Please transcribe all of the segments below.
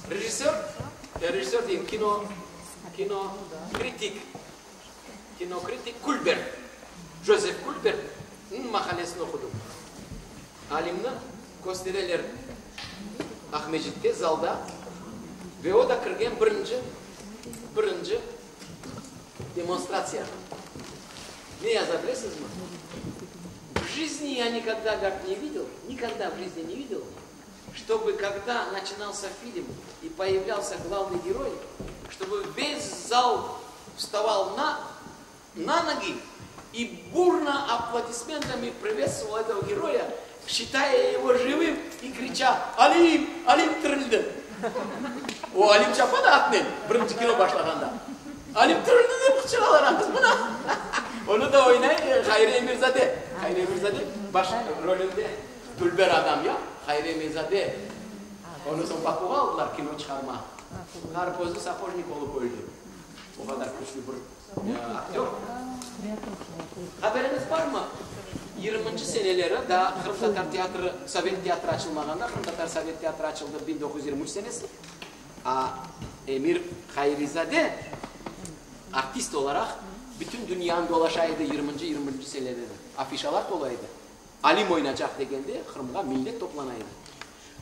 Rejissör, rejissör deyim, kino, kino kritik, kinokritik Külbert, Jozef Külbertniñ maqalesini oqudım. Alimni köstereler Aqmescitte, zalda, ve o da kirgen birinci, birinci demonstratsiyağa. Ne yaza bilesizmi? V jizni ya nikogda, govorit, ne videl, nikogda v jizni ne videl, çtobı kogda naçinalsâ film i poyavlâlsâ glavnıy geroy, çtobı ves zal vstaval na na nogi i burno aplodismentami privetstvoval etogo geroya, şçitaya ego jivım i kriça, Alim! Alim tirildi! O Alim çapa da atnen, birinci kino başlağanda. Alim tirildi dep qıçıralar, a qız mına. Onı da oynay Hayri Emirzade. Hayri Emirzade baş rolünde dülber adam ya, Hayri Emirzade. Onı soñ Bakuğa aldılar kino çıqarma. Ğarip özü sapojnik olıp öldi. O qadar küçlü bir aktör. Haberiñiz barmı, yirminci seneleri, daa qırımtatar teatrı, sovet teatrı açılmağanda, qırımtatar sovet teatrı açıldı 1923 senesi, a Emir Hayrizade artist olaraq bütün dünyanı dolaşa edi yirminci, yirmi birinci seneleri. Afişalar tola edi. Alim oynacaq degende Qırımğa millet toplana edi.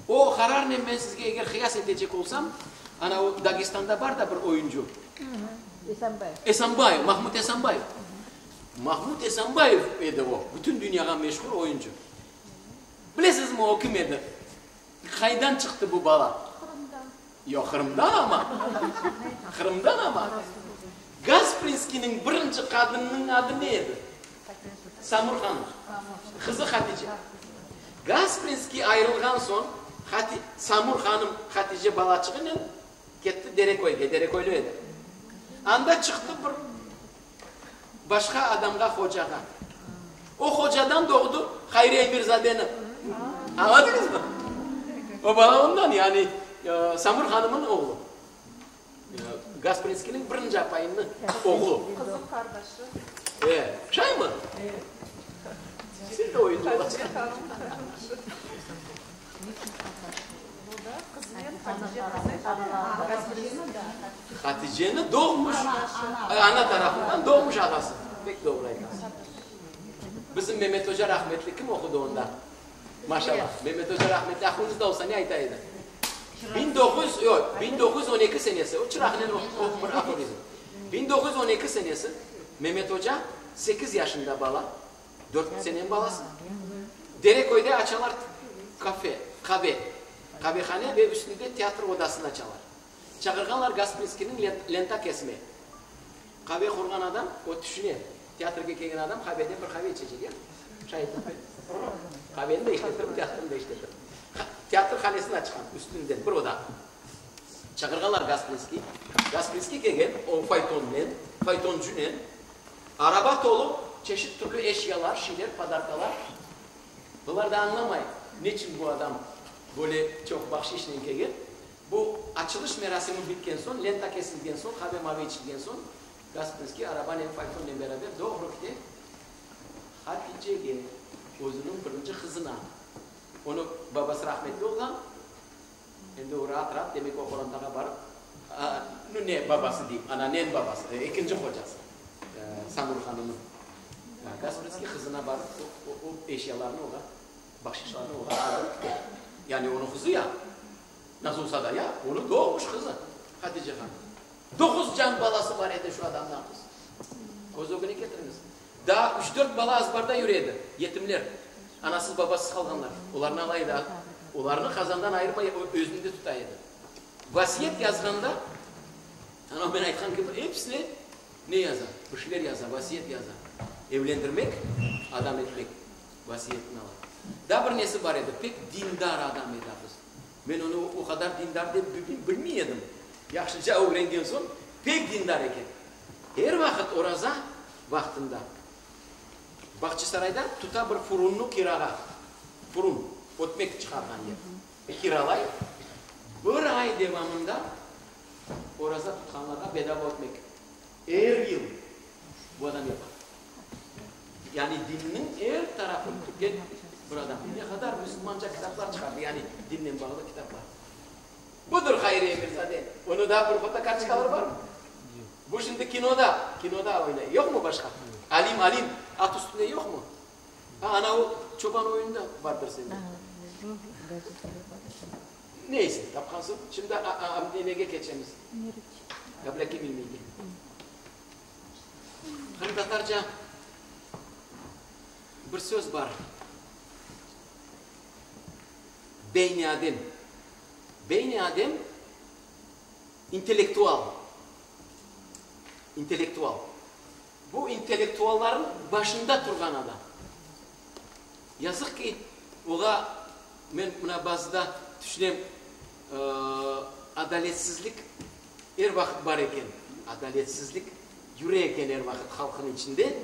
O qararnen men sizge eger qıyas etecek olsam, ana o Dagestanda bar da bir oyuncı. Esambayev. Esambayev, Mahmud Esambayev. Mahmud Esambayev edi o, bütün dünyağa meşhur oyuncı. Bilesizmi o kim edi? Qaydan çıqtı bu bala? Qırımdan. Yoq, Qırımdan amma. Qırımdan amma. Gasprinskiyniñ birinci qadınınıñ adı ne edi? Samur hanım. Qızı Hatice. Gasprinskiy ayırılğan soñ, Samur hanım Hatice balaçığınen ketti Dereköyge, Dereköylü edi. Anda çıqtı bir başqa adamğa, hocağa. O hocadan doğdu Hayri Emirzadeni. Añladıñızmı? O bala ondan, yani Samur hanımnıñ oğlu. Gasprinskiyniñ birinci apayınıñ oğlu. Qızım qardaşı. E, şaymı? Sen de oyuncı olasıñ. Haticeni doğmuş, ana tarafından doğmuş ağası. Pek doğru aytasıñ. Bizim Memet oca rahmetli kim oqudı onda? Maşallah. Memet oca rahmetli aqlıñızda olsa ne ayta edi? 1900, yoq, 1912 senesi, o çıraqnen o bir aforizm. 1912 senesi Memet oca sekiz yaşında bala, dört seneniñ balası, Dereköyde açalar kafe, qave, qavehane ve üstünde teatr odasını açalar. Çağırğanlar Gasprinskiyniñ lenta kesme. Qave qurğan adam, o tüşüne, teatrge kelgen adam qaveden bir qave içecek, ya? Şay etip, qaveni de işletir, teatrni de işletir. Teatr hanesini açqan, üstünden bir oda. Çağırğanlar Gasprinskiy. Gasprinskiy kelgen, o faytonnen, faytoncınen, araba tolu çeşit türlü eşyalar, şeyler, podarkalar. Bular da añlamay, neçün bu adam böyle çoq bahşişnen kelgen. Bu açılış merasimi bitken soñ, lenta kesilgen soñ, qave-mave içilgen soñ, Gasprinskiy arabanen, faytonnen beraber doğru kite Haticege, özüniñ birinci qızına. Onıñ babası rahmetli olğan, endi o raat-raat, demek, o qorantağa barıp, nu, ne babası deyim, ananen babası, ekinci qocası, Samur hanımnıñ. Gasprinskiy qızına barıp, o, o eşyalarnı oğa, bahşişlarnı oğa qaldırıp kite. Yani onıñ qızı ya, nasıl olsa da ya, onıñ doğmuş qızı Hatice hanım. Doquz can balası bar edi şu adamdan, qız. Köz ögüne ketiriñiz. Daa üç-dört bala azbarda yüre edi, yetimler, anasız-babasız qalğanlar. Olarnı ala edi, olarnı qazandan ayırmay özünde tuta edi. Vasiyet yazğanda, ana men aytqan kibi, episine ne yaza? Bir şeyler yaza, vasiyet yaza. Evlendirmek, adam etmek vasiyetini ala. Daa bir nesi bar edi, pek dindar adam edi aqız. Men onı o qadar dindar dep bilmey edim. Yahşıca ögrengen soñ, pek dindar eken. Er vaqıt oraza vaqtında Bağçasarayda tuta bir furunnı kirağa, furun, ötmek çıqarğan yer, kiralay, bir ay devamında oraza tutqanlarğa bedava ötmek. Er yıl bu adam yapa. Yani dinniñ er tarafını bilgen bir adam. Ne qadar müsülmanca kitaplar çıqardı, yani dinnen bağlı kitaplar. Budır. Hayri Emirzade. Onı daa bir fotokartoçkaları barmı? Bu şimdi kinoda, kinoda oynay. Yoqmı başqa? Alim, Alim, at üstünde yoqmı? Ha, ana o çoban oyunında bardır sende. Neyse, tapqan soñ, şimdi nemege keçemiz? Ablâkim İlmiyge. Qırımtatarca bir söz bar. Beyni adem. Beyni adem, intellektual. İntellektual. Bu intellektuallarnıñ başında turğan adam. Yazıq ki, oğa, men mına bazıda tüşünem, adaletsizlik er vaqıt bar eken, adaletsizlik yüre eken er vaqıt halqnıñ içinde.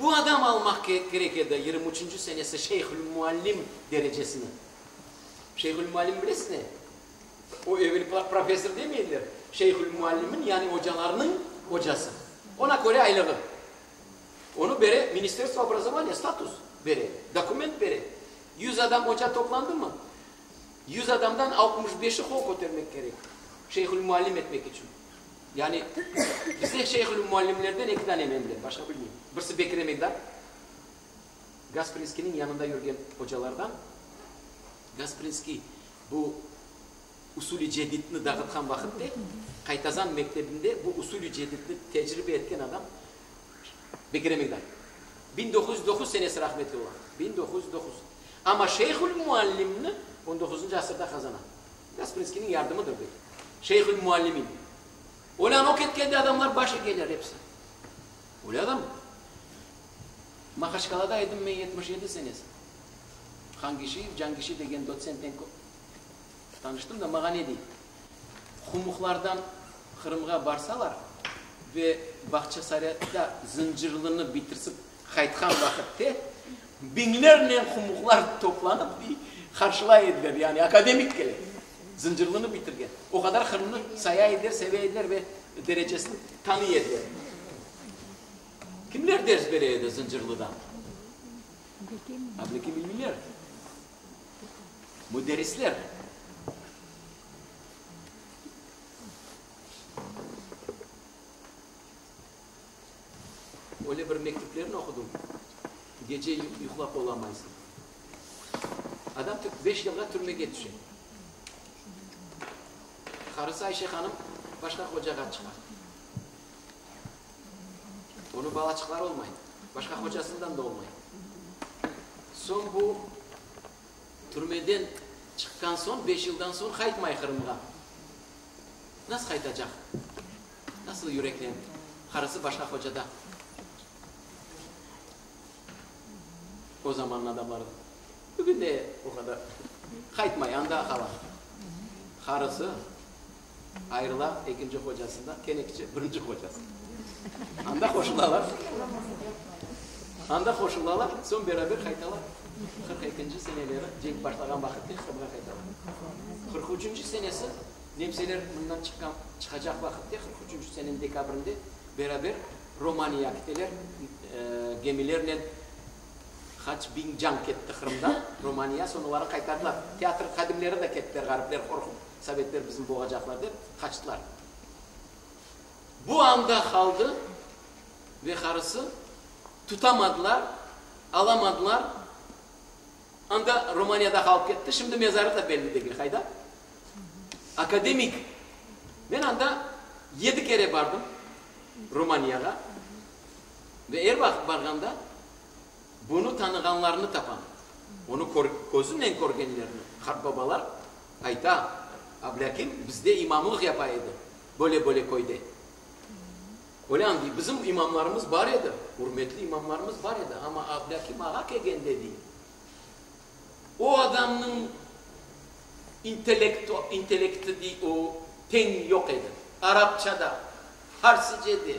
Bu adam almaq kerek edi 23-nci senesi şeyhül-muallim derecesini. Şeyhül-muallim bilesiz ne? O evel professor demey ediler, şeyhül-muallimin, yani ocalarnıñ ocası. Ona köre aylığı. Onı bere Ministerstvo obrazovaniya, status bere, dokument bere. Yüz adam oca toplandımı, yüz adamdan 65-i qol kötermek kerek, şeyhül-muallim etmek içün. Yani bizde şeyhül-muallimlerden eki dane men bilem, başqa bilmeyim. Birisi Bekir Emekdar, Gasprinskiyniñ yanında yürgen ocalardan. Gasprinskiy bu usul-i cedidni dağıtqan vaqıtte, Qaytazan mektebinde bu usul-i cedidni tecribe etken adam Bekir Emekdar. 1909 senesi rahmetli ola. 1909. Amma şeyhül-muallimni on doquzıncı asırda qazana. Gasprinskiyniñ yardımıdır bu. Şeyhül-muallimin. Olân o ketkende adamlar baş egeler episi. Öyle adam. Mahaçkalada edim men 77 senesi. Hangişiyev, Cangişi degen dotsenten tanıştım da, mağa ne dey? Humuhlardan Qırımğa barsalar ve Bağçasarayda Zıncırlını bitirsip qaytqan vaqıtte biñlernen humuhlar toplanıp, dey, qarşılay ediler, yani akademik kele, Zıncırlını bitirgen. O qadar Qırımnı saya ediler, seve ediler ve derecesini tanıy ediler. Kimler ders bere edi Zıncırlıda? Ablâkim İlmiler, müderrisler. Öyle bir mektüplerini oqudım, gece yuqlap olamaysıñ. Adam beş yılğa türmege tüşe. Qarısı Ayşe hanım başqa qocağa çıqa. Onıñ balaçıqları olmay, başqa qocasından da olmay. Soñ bu türmeden çıqqan soñ, beş yıldan soñ qaytmay Qırımğa. Nasıl qaytacaq? Nasıl yüreklen? Qarısı başqa qocada. O zamannıñ adamları. Bugün de o qadar. Qaytmay, anda qala. Qarısı ayırıla ekinci qocasından, kene kiçi birinci qocası. Anda qoşulalar. Anda qoşulalar, soñ beraber qaytalar. 42-nci seneleri cenk başlağan vaqıtte Qırımğa qaytalar. 43-nci senesi nemseler mından çıqqan, çıqacaq vaqıtte, 43-nci seneniñ dekabrinde beraber Romaniya kiteler, gemilernen qaç biñ can ketti Qırımdan Romaniya, soñ oları qaytardılar. Teatr hadimleri de kettiler, ğaripler qorqup, sovetler bizni boğacaqlar dep, qaçtılar. Bu anda qaldı ve qarısı tutamadılar, alamadılar. Anda Romaniyada qalıp ketti. Şimdi mezarı da belli degil, qayda. Akademik. Men anda yedi kere bardım Romaniyağa ve er vaqıt barğanda bunı tanığanlarnı tapam. Onı közünen körgenlerni, qartbabalar ayta, Ablâkim bizde imamlıq yapa edi, böyle-böyle köyde. Olân, dey, bizim imamlarımız bar edi, ürmetli imamlarımız bar edi, amma Ablâkim ağa kelgende, dey, o adamnıñ intellekti, dey, o teñ yoq edi. Arapça da, farsıca de,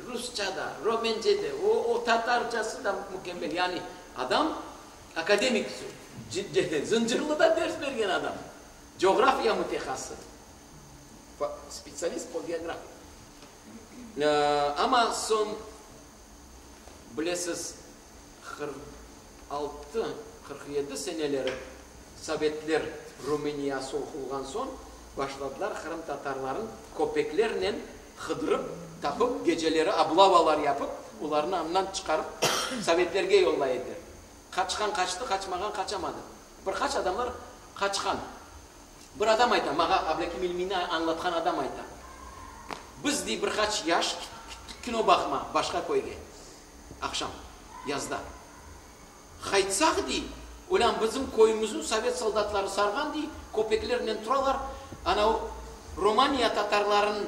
rusça da, romence de, o, o tatarcası da mükemmel. Yani adam akademik, Zıncırlıda ders bergen adam, coğrafiya mütehassısı, spetsialist po geografiya. Amma soñ, bilesiz, 46, 47 seneleri sovetler Rumıniya soqulğan soñ. Başladılar qırımtatarların köpeklernen qıdırıp tapıp, geceleri oblavalar yapıp, olarnı andan çıqarıp sovetlerge yollay ediler. Qaçqan qaçtı, qaçmağan qaçamadı. Bir qaç adamlar qaçqan. Bir adam ayta, mağa Ablâkim İlmiyni añlatqan adam ayta, Biz, dey, bir qaç yaş kittik kino baqma başqa köyge, aqşam, yazda. Qaytsaq, dey, olân bizim köyümizni sovet soldatları sarğan, dey, köpeklernen turalar, ana o Romaniya tatarlarınıñ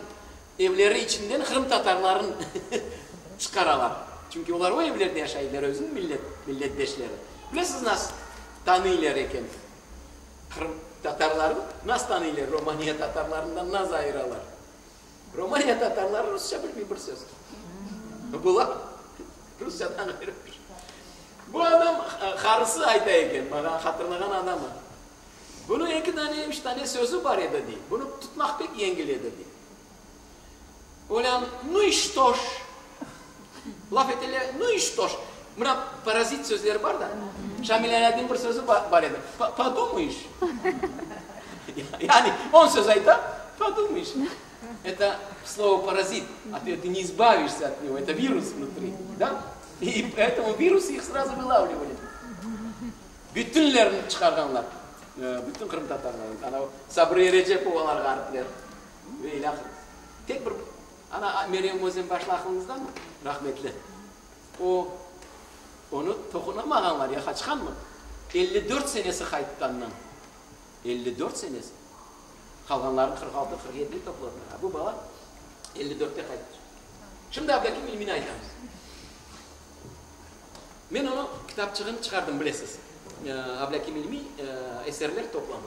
evleri içinden qırımtatarlarnı çıqaralar. Çünki olar o evlerde yaşaylar, özüniñ millet, milletdeşleri. Bilesiz, nasıl tanıylar eken? Qırım tatarlarını nasıl tanıylar, Romaniya tatarlarından nasıl ayıralar? Romaniya tatarları rusça bilmey bir söz. Bular rusçadan ğayrı bir şey. Bu adam qarısı ayta eken, maña hatırlağan adamı. Bunıñ eki dane, üç dane sözü bar edi, dey. Bunı tutmaq pek yengil edi, dey. Olân, nu i çto j? Laf eteler, nu i çto j? Mına parazit sözleri bar da. Şamil Alâdin bir sözü bar edi, Podumıyeş. Yani on söz ayta, podumıyeş. Это слово parazit, a ты не избавишься от него, это virus внутри, да? И поэтому virusı их сразу вылавливали. Bütünlerini çıqarğanlar, bütün qırımtatarlarnı. Ana o Sabri Erecepovalar ğaripler ve ilâhre. Tek bir ana Meryem Özenbaşlı aqlıñızdamı? Rahmetli. O, onı toqunamağanlar, ya qaçqanmı? 54 senesi qayttı andan. 54 senesi. Qalğanlarını 46, 47-de topladılar. A bu bala 54-te qayttı. Şimdi Ablâkim İlmini aytamız. Men onıñ kitapçığını çıqardım, bilesiz. Ablâkim İlmiy eserler toplamı.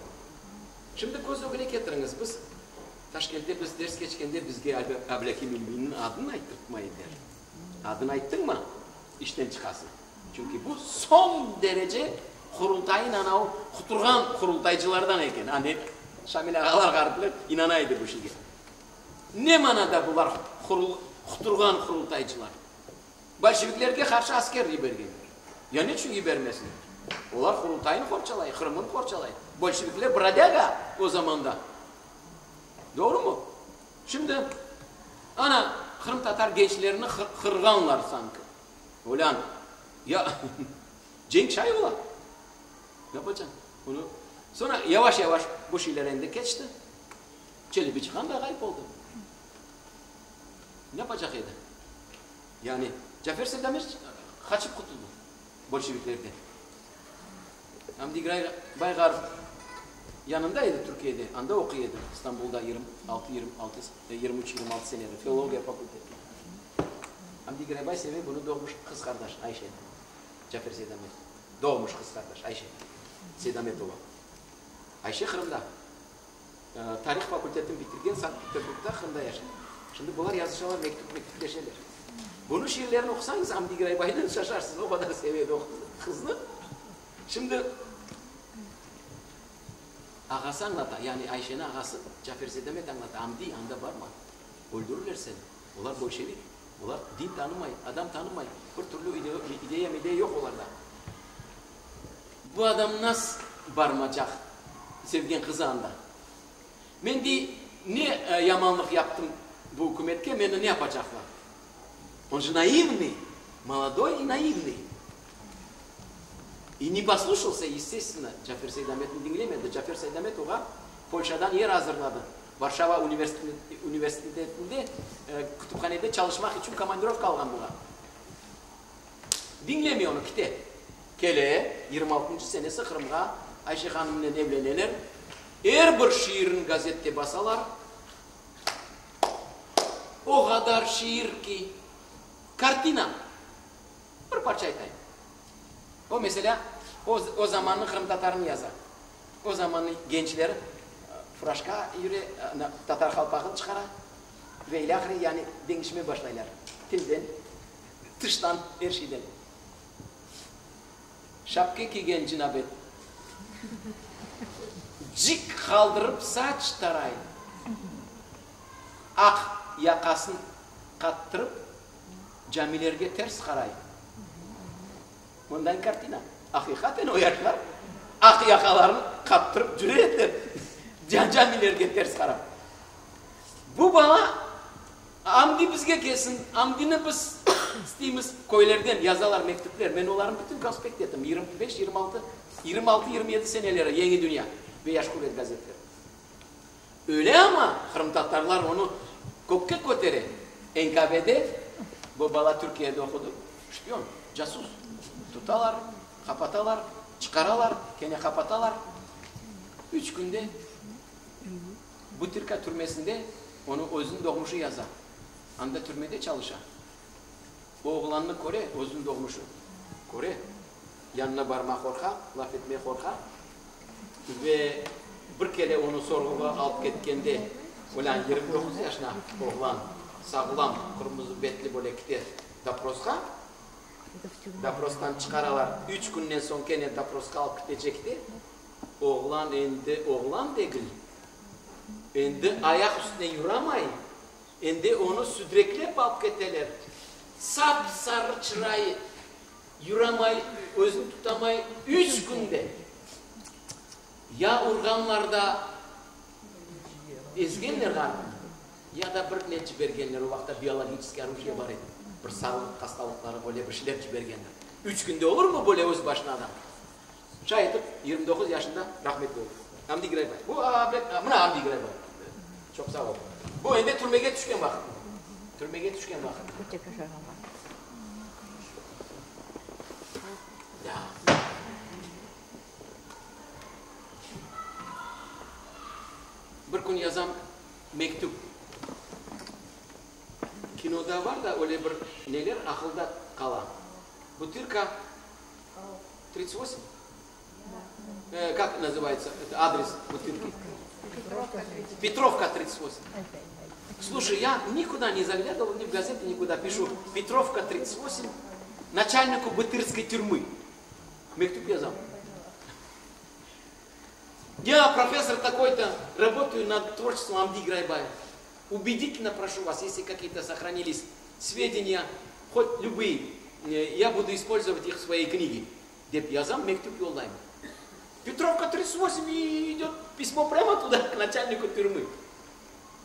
Şimdi köz ögüne ketiriñiz, biz Taşkentte biz ders keçkende bizge Ablâkim İlmiyniñ adını ayttırtmay ediler. Adını ayttıñmı, işten çıqasıñ. Çünki bu soñ derece Qurultayın anavı quturğan qurultaycılardan eken. Hani Şamil ağalar ğaripler inana edi bu şeyge. Ne manada bular quturğan qurultaycılar? Bolşeviklerge qarşı asker yibergenler. Ya neçün yibermesinler? Olar Qurultayını qorçalay, Qırımını qorçalay. Bolşevikler brodâga o zamanda. Doğrumı? Şimdi, ana, qırımtatar gençlerini qırğanlar sanki. Olân, ya cenk şay ola. Ne yapacañ? Bunı soñra yavaş-yavaş bu şeyler endi keçti. Çelebicihan da ğayıp oldı. Ne yapacaq edi? Yani Cafer Seydamet qaçıp qutuldı bolşeviklerden. Amdi Bay Ğarip yanında edi Türkiyede, anda oquy edi, İstanbulda 26, 26, 23, 26 senedir, filologiya fakültetinde. Amdi Giraybay seve bunı doğmuş qız qardaşı Ayşeni, Cafer Seydamet, doğmuş qız qardaşı Ayşe Seydametova. Ayşe Qırımda. Tarih fakültetini bitirgen, Sankt-Peterburgda, Qırımda yaşay. Şimdi bular yazışalar, mektüp mektüpleşeler. Bunıñ şiirlerini oqusañız, Amdi Giraybaydan şaşarsız, o qadar seve edi o qıznı. Şimdi ağası añlata, yani Ayşeniñ ağası Cafer Seydamet añlata, Amdi, anda barma, öldürirler seni, olar bolşevik, olar din tanımay, adam tanımay, bir türlü ideya-mideya yoq olarda. Bu adam nas barmacaq sevgen qızı anda. Men, dey, ne yamanlıq yaptım bu ükümetke, meni ne yapacaqlar? On же naivnıy, molodoy i naivnıy. I ne poslušalsâ, estestvенно, Cafer Seydametni diñlemedi. Cafer Seydamet oğa Polşadan yer azırladı. Varşava universitetinde kütüphanede çalışmaq içün komandirovka alğan buğa. Diñlemey onı, kite. Kele, yirmi altıncı senesi Qırımğa Ayşe hanımnen evleneler. Er bir şiirini gazette basalar. O qadar şiir ki, kartina. Bir parça aytayım. O, meselâ, o, o zamannıñ qırımtatarını yaza. O zamannıñ gençleri furaşka yüre, tatar qalpağını çıqara ve ilâhre, yani deñişme başlaylar tilden. Tıştan, er şeyden. Şapke kiygen cinabet. Cik qaldırıp saç taray. Aq yaqasın qattırıp, camilerge ters qaray. Mındayın kartina. Aqiqaten o yaşlar aq yaqalarını qattırıp cüre ediler. Camilerge ters qarap. Bu bala Amdi bizge kelsin, Amdini biz isteymiz. Köylerden yazalar mektüpler. Men olarnı bütün konspekt ettim. 25, 26, 26, 27 seneleri Yeñi dünya ve Yaş quvet gazetleri. Öyle amma qırımtatarlar onı kökke kötere. NKVD, bu bala Türkiyede oqudı, şpion, casus. Tutalar, qapatalar, çıqaralar, kene qapatalar. Üç künde Butırka türmesinde onı özüniñ doğmuşı yaza. Anda türmede çalışa. O oğlannı köre, özüniñ doğmuşı köre, yanına barmağa qorqa, laf etmege qorqa. Ve bir kere onı sorğuğa alıp ketkende, olân 29 yaşına oğlan, sağlam, qırmızı betli böyle kite doprosqa. Doprostan çıqaralar, üç künden soñ kene doprosqa alıp ketecekte, oğlan endi oğlan degil, endi ayaq üstüne yuramay, endi onı südreklep alıp keteler. Sap-sarı çırayı, yuramay, özüni tutamay, üç künde ya urğanlar da ezgenler ğarpnı, ya da bir ne cibergenler, o vaqıtta biologiçeskiy orujye bar edi, bir sağlıq hastalıqları böyle bir şeyler cibergenler. Üç künde olurmı böyle öz başına adam? Şay etip, 29 yaşında rahmetli oldı. Amdi Giraybay. Bu, mına Amdi Giraybay. Çoq sağ ol. Bu endi türmege tüşken vaqıt. Türmege tüşken vaqıt. Da. Bir kün yazam mektüp. Kinoda var da öyle bir neler aqılda qala. Butırka tridtsat vosemь? Kak nazıvayetsa adres Butırki? Petrovka 38. Sluşay, ya nikuda ne zaglâdıval, ni v gazety, nikuda. Pişu, Petrovka 38, načalniku Butırskoy türmı. Mektüp yazam. Ya, professor takoy-to, rabotayu nad tvorçestvom Amdi Giraybayev. Ubeditelno proşu vas, esli kakiye-to sohranilis svedeniya, hot lübıye, ya budu ispolzovat ih v svoyey knigi, dep yazam, mektüp yollayım. Petrovka 38 idet pismo prâmo tuda, k načalniku türmı.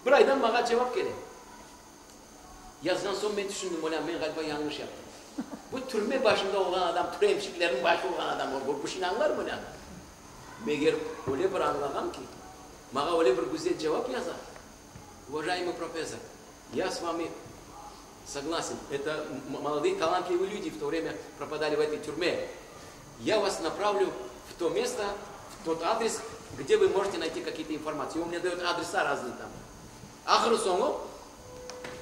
Bir aydan maña cevap kele. Yazğan soñ men tüşündim, olân, men ğaliba yañlış yaptım. Bu türme başında olğan adam, türemşiklerniñ başı olğan adam, o bu şeyni añlarmı, olân? Meger öyle bir añlağan ki, maña öyle bir güzel cevap yaza, Uvajaemıy professor, ya s vami soglasen, eto molodые talantливые люди v to vremya propadali v etoy türme, ya vas napravlyu v to mesto, v tot adres, gde vı možete nayti kakiye-to informatsiyi. I on mne dayot adresa raznıy tam. Ahırı soñu,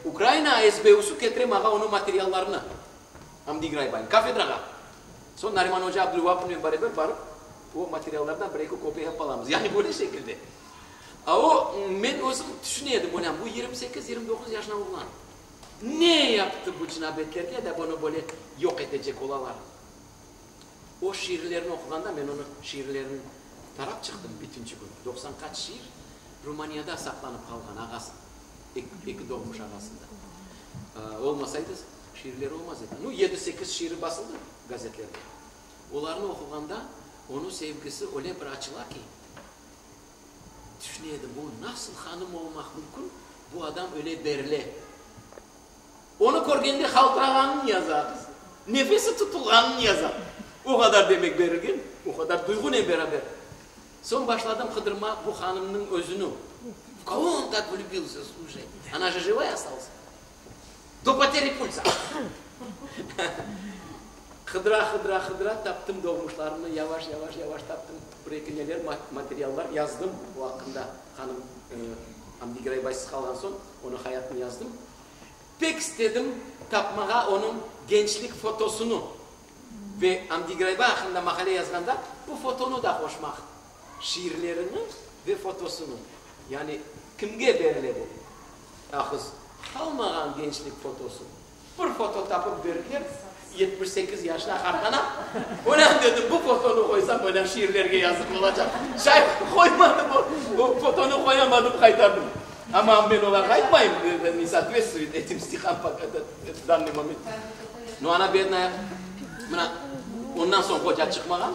Ukraina SBU-sı ketire maña onıñ materiallarını, Amdi Giraybaynıñ, kafedrağa. Soñ Nariman oca Abdulvapovnen beraber barıp, o materiallardan bir-eki kopiya yapıp alamız. Yani böyle şekilde. A o, men özüm tüşüne edim, olân, bu 28, 29 yaşına oğlan. Ne yaptı bu cinabetlerge de bunı böyle yoq etecek olalar? O şiirlerini oquğanda, men onıñ şiirlerini tarap çıqtım bütünçi kün, 90 qaç şiir Rumaniyada saqlanıp qalğan ağası, eki doğmuş ağasında. Olmasaydı, şiirleri olmaz edi. Nu, yedi-sekiz şiiri basıldı gazetlerde. Olarnı oquğanda, onıñ sevgisi öyle bir açıla ki, tüşüne edim, bu nasıl hanım olmaq mümkün, bu adam öyle berile. Onı körgende qaltırağanını yaza qız. Nefesi tutulğanını yaza. O qadar demek berilgen, o qadar duyğunen beraber. Soñ başladım qıdırmaq bu hanımnıñ özüni. V kogo on tak vlübilsâ, sluşay? Ona je živoya ostalась? Do poteri pulsa. Qıdıra, qıdıra, qıdıra taptım doğmuşlarımnı, yavaş, yavaş, yavaş taptım. Bir-eki neler materiallar yazdım o aqqında. Hanım Amdi Giraybaysız qalğan soñ onıñ hayatını yazdım. Pek istedim tapmağa onıñ gençlik fotosını ve Amdi Giraybay aqqında maqale yazğanda bu fotonı da qoşmaq, şiirlerini ve fotosını. Yani kimge berile bu? Ahız, qalmağan gençlik fotosı. Bir foto tapıp berdiler, 78 yaşına qartana. Olân dedim, bu fotonı qoysam, olân şiirlerge yazıq olacaq. Şay qoymadım, o fotonı qoyamadım, qaytardım. Amma men olarğa aytmayım, ne sootvetstvuet etim stiham poka, в данный момент. No, ona bednaya, mına. Ondan soñ hoca çıqmağan.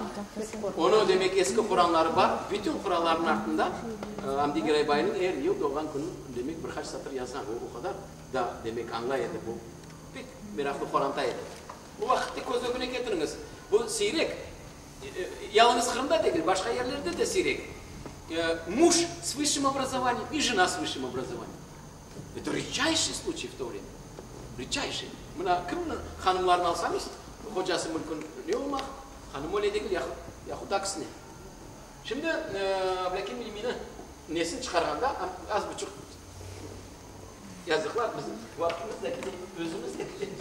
Onı, demek, eski Quranları bar. Bütün Quranlarnıñ artında Amdi Giraybaynıñ er yıl doğğan künü, demek, bir qaç satır yazğan. O, o qadar da, demek, añlay edi. Bu pek meraqlı qoranta edi. Bu vaqıtte köz ögüne ketiriñiz, bu siyrek, yalıñız Qırımda degil, başqa yerlerde de siyrek, muj s vısşim obrazovaniyem i jena s vısşim obrazovaniyem. Eto redçayşiy sluçiy v to vremâ. Redçayşiy. Mına, kimni hanımlarnı alsañız, hocası mümkün ne olmaq, hanım öyle degil, yahut aksine. Şimdi Ablâkim İlmiyni nesin çıqarğanda, az buçuq yazıqlar, bizim vaqtımız da kete, özümiz de ketemiz.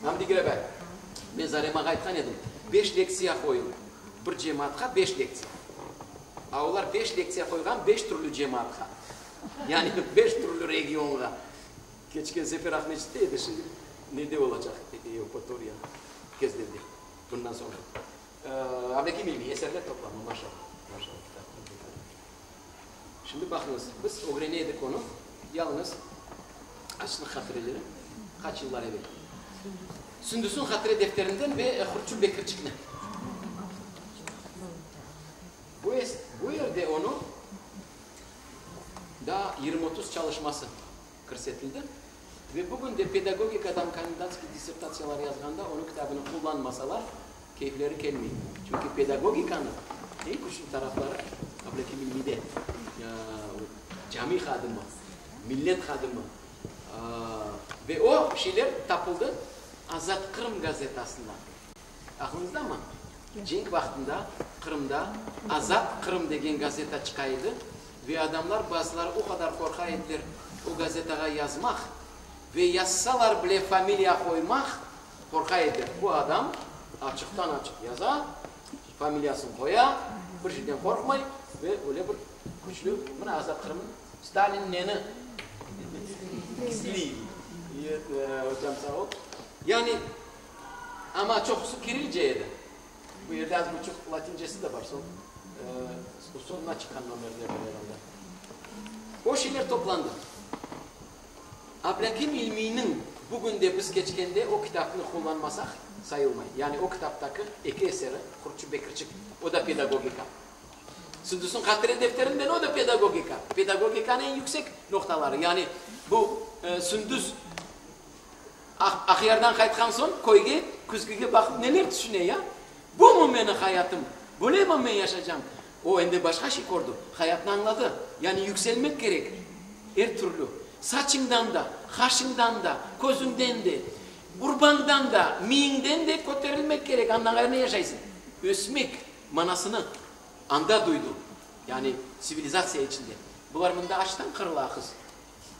Hamdi Girabay, men Zaremağa aytqan edim, beş lektsiya qoyuñ, bir cemaatqa beş lektsiya. A olar beş lektsiya qoyğan beş türlü cemaatqa, yani beş türlü regionğa. Keçken sefer Aqmescitte edi, şimdi nede olacaq, Yevpatoriya, Kezlevde, bundan soñra. Ablâkim İlmiy eserler toplamı, maşallah, maşallah, kitap. Şimdi baqıñız, biz ögrene edik onı, yalıñız açlıq hatireleri, qaç yıllar evel. Sündüsniñ hatire defterinden ve Hurtçu Bekirçikni. Bu, bu yerde onı daa 20-30 çalışması kirsetildi ve bugün de pedagogikadan kandidatskiy dissertatsiyalar yazğanda onıñ kitabını qullanmasalar, keyfleri kelmey. Çünki pedagogikanıñ eñ küçlü tarafları Ablâkim İlmiyde, cami hadimi, millet hadimi ve o şeyler tapıldı Azat Qırım gazetasında. Aqlıñızdamı? Cenk vaqtında Qırımda Azat Qırım degen gazeta çıqa edi ve adamlar bazıları o qadar qorqa ediler o gazetağa yazmaq ve yazsalar bile familiya qoymaq qorqa ediler. Bu adam açıqtan-açıq yaza, familiyasını qoya, bir şeyden qorqmay ve öyle bir küçlü, mına Azat Qırımnıñ Stalin neni gizliy, ocam sağ ol. Yani Amma çoqusı kirilce edi. Bu yerde az buçuq latincesi de bar, soñ soñuna çıqqan nomerler bar herhalde. O şeyler toplandı. Ablâkim İlmiyniñ bugün de biz keçkende o kitapnı qullanmasaq sayılmay. Yani o kitaptaki eki eseri, Qurtçu Bekirçik, o da pedagogika. Sündüsniñ hatire defterinden o da pedagogika. Pedagogikanıñ eñ yüksek noqtaları. Yani bu Sündüs Aqyardan qaytqan soñ, köyge, küzgüge baqıp neler tüşüne, ya? Bumı meniñ hayatım? Böylemi men yaşacam? O endi başqa şey kördi, hayatnı añladı. Yani yükselmek kerek er türlü. Saçıñdan da, qaşıñdan da, közüñden de, urbañdan da, miyiñden de köterilmek kerek, andan ğayrı ne yaşaysıñ? Ösmek manasını anda duydu, yani tsivilizatsiya içinde. Bular mında açtan qırıla, qız.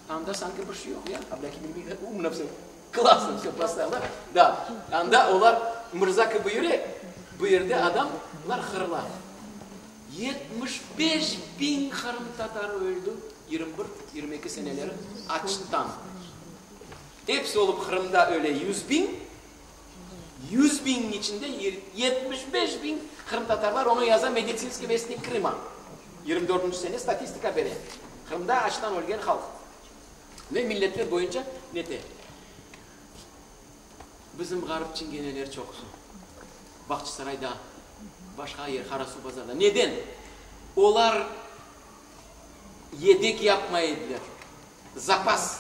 Anda sanki bir şey yoq ya, Ablâkim İlmiy umno vse, klassno vse postavil, da? Da, anda olar mırza kibi yüre, bu yerde adamlar hırla. 75 biñ qırımtatarı öldi 21, 22 seneleri açtan. Episi olıp Qırımda öle 100 biñ, 100 biñniñ içinde 75 biñ qırımtatarlar, onı yaza Meditsinskiy vestnik Krıma. Yirmi dördünci sene statistika bere. Qırımda açtan ölgen halq ve milletler boyunca nete. Bizim ğarip çingeneler çoqusı. Bağçasarayda, başqa yer, Qarasuvbazarda. Neden? Olar yedek yapmay ediler. Zapas.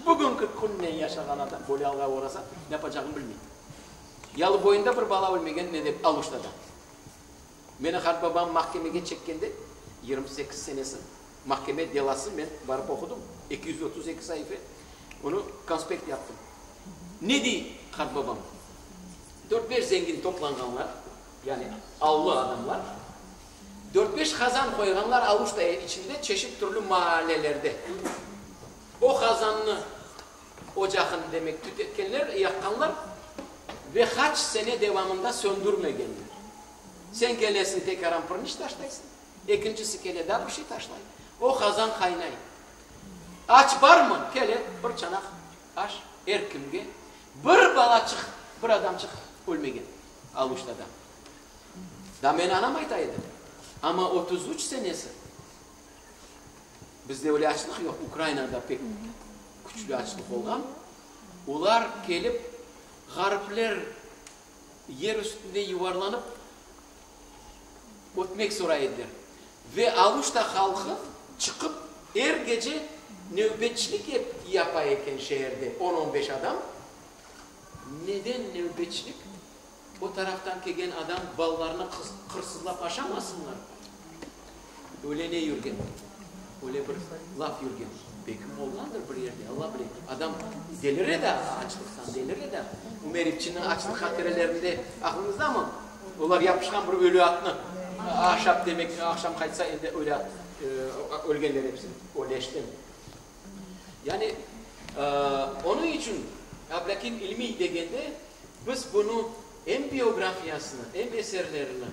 Bugünki künnen yaşağan adam böyle alğa oğrasa, ne yapacağını bilmey. Yalı boyunda bir bala ölmegen, ne dep, Aluştada. Meni qartbabam mahkemege çekkende, 28 senesi, mahkeme delası men barıp oqudım, 232 saife, onı konspekt yaptım. Ne dey qartbabam? Dört-beş zengin toplanğanlar, yani allı adamlar, dört-beş qazan qoyğanlar Aluşta içinde çeşit türlü maallelerde. O qazannı, ocaqını demek, tütetkenler, yaqqanlar ve qaç sene devamında söndürmegenler. Sen kelesiñ, tekaran pırnıç taşlaysıñ, ekincisi kele, daa bir şey taşlay. O qazan qaynay. Aç barmı? Kele, bir çanaq aş er kimge. Bir balaçıq, bir adamçıq ölmegen Aluştada. Daa meni anam ayta edi. Amma 33 senesi bizde öyle açlıq yoq, Ukrainada pek küçlü açlıq olğan. Olar kelip. Ğaripler yer üstünde yuvarlanıp ötmek soray ediler. Ve Aluşta halqı çıqıp er gece nevbetçilik yapa eken şeerde, on-on beş adam. Neden nevbetçilik? O taraftan kelgen adam balalarnı qırsızlap aşamasınlar. Öyle ne yürgen? Öyle bir laf yürgen. Belki olğandır bir yerde, Alla bile. Adam delire de açlıqtan, delire de. Ümer İpçiniñ açlıq hatirelerinde aqlıñızdamı? Olar yapışqan bir ölü atnı aşap, demek, aqşam qaytsa, endi ölü at, ölgenler episi, o leşten. Yani, onıñ içün Ablâkim İlmiy degende, biz bunı em biografiyasını, em eserlerini,